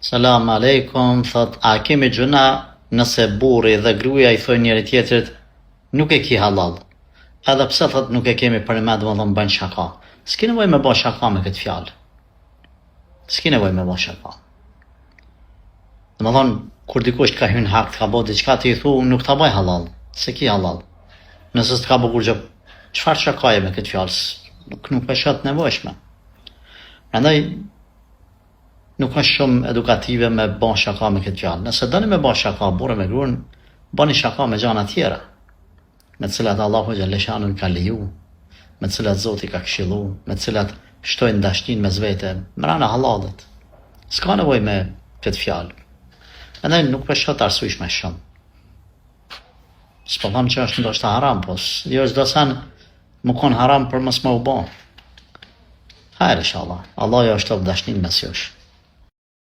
Selam alejkum, thot, a kemi gjynah nëse burri dhe gruaja i thojnë njëri tjetrit nuk e ki hallall. Edhe pse thot nuk e kemi përmend, domethënë bën shaka. S'ki nevojë me bë shaka me këtë fjalë. S'ki nevojë me bë shaka. Domethënë kur dikush të ka hyrë në hak, të ka bë diçka ti i thu nuk ta bëj hallall, s'e ki hallall. Nëse s'të ka bë kurgjë, çfarë shakaje me këtë fjalë? Nuk nuk e shoh të nevojshme. Prandaj Nuk është shumë edukative me ba shaka me këtë fjalë. Nëse doni me ba shaka burrë me gruan, bani shaka me gjana tjera, me të cilat Allahu xhelleshanuhu i ka leju, me të cilat Zoti ka këshillu, me të cilat shtojnë dashninë mes vete, mrena hallallit. S'ka nevojë me këtë fjalë. Prandaj nuk po e shoh të arsyeshme shumë. S'po them që është ndoshta haram, po jo çdo sen Me kon haram për mos me u bo. Hajr inshallah. Allahu ja shtoftë dashninë mes jush.